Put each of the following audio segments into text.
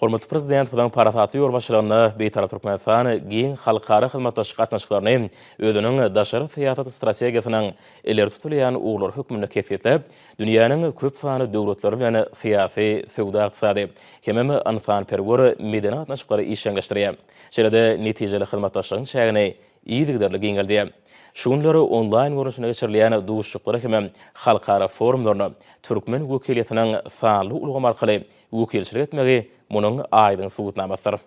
Hormatly Prezidentimiziň parasatly ýolbaşçylygynda Bitarap Türkmenistan giň halkara hyzmatdaşlyk gatnaşyklaryny özüniň daşary syýasat strategiýasynyň ileri tutulýan ugurlary hökmünde kesgitläp, dünýäniň köp sanly döwletleri bilen syýasy, söwda-ykdysady hemem ynsanperwer medeni gatnaşyklary işjeňleşdirýär. Şeýle-de netijeli hyzmatdaşlygyň çägini yzygiderli giňeldýär. Şu günler onlaýn görnüşinde geçirilýän duşuşyklara hemem halkara forumlaryna türkmen wekiliýetiniň sanly ulgam arkaly wekilçilik etmegi munuň aýdyň subutnamasydyr.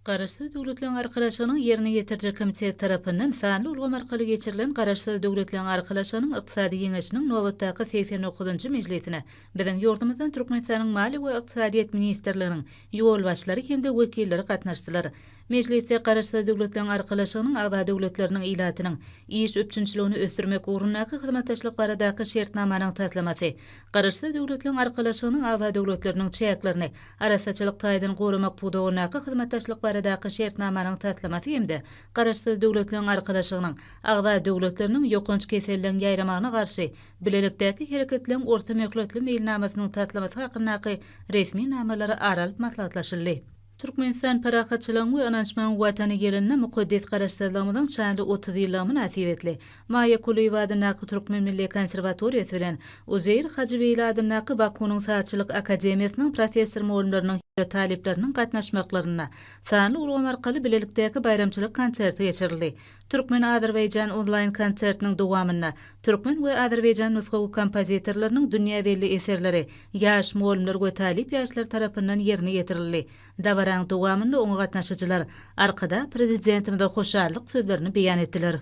Garaşsyz Döwletleriň Arkalaşygynyň Ýerine ýetiriji komiteti tarapyndan sanly ulgam arkaly geçirilen Garaşsyz Döwletleriň Arkalaşygynyň Ykdysady Geňeşiniň nobatdaky 89-njy mejlisine biziň ýurdumyzdan Türkmenistanyň Maliýe we ykdysadyýet ministrliginiň ýolbaşçylary hem-de wekilleri gatnaşdylar. Mejlisde Garaşsyz Döwletleriň Arkalaşygynyň agza döwletleriniň ilatynyň iş üpjünçiligini ösdürmek ugrundaky hyzmatdaşlyk baradaky Şertnamanyň taslamasy, Garaşsyz Döwletleriň Arkalaşygynyň agza döwletleriniň çäklerini arassaçylyk taýdan goramak pudagyndaky hyzmatdaşlyk baradaky Şertnamanyň taslamasy hem-de Garaşsyz Döwletleriň Arkalaşygynyň agza döwletleriniň ýokanç keselleň ýaýramagyna garşy bilelikdäki hereketleň orta möhletli meýilnamasynyň taslamasy hakyndaky resminamalary ara alyp maslahatlaşyldy. Türkmenistan parahatçylygyň we ynanyşmagyň Watany ýylynda mukaddes Garaşsyzlygymyzyň şanly 30 ýyllygy mynasybetli Maýa Kulyýewa adyndaky Türkmen milli konserwatoriýasy bilen Uzeýir Hajybeýli adyndaky Bakunyň sazçylyk akademiýasynyň professor-mugallymlarynyň hem-de talyplarynyň gatnaşmaklarynda sanly ulgam arkaly bilelikdäki baýramçylyk konserti geçirildi. Türkmen-azerbaýjan onlaýn konsertiniň dowamynda türkmen we azerbaýjan nusgawy kompozitorlarynyň dünýä belli eserleri ýaş mugallymlar we talyp ýaşlar tarapyndan ýerine ýetirildi. Dabaraň dowamynda oňa gatnaşyjylar Arkadag Prezidentimize hoşallyk sözlerini beýan etdiler.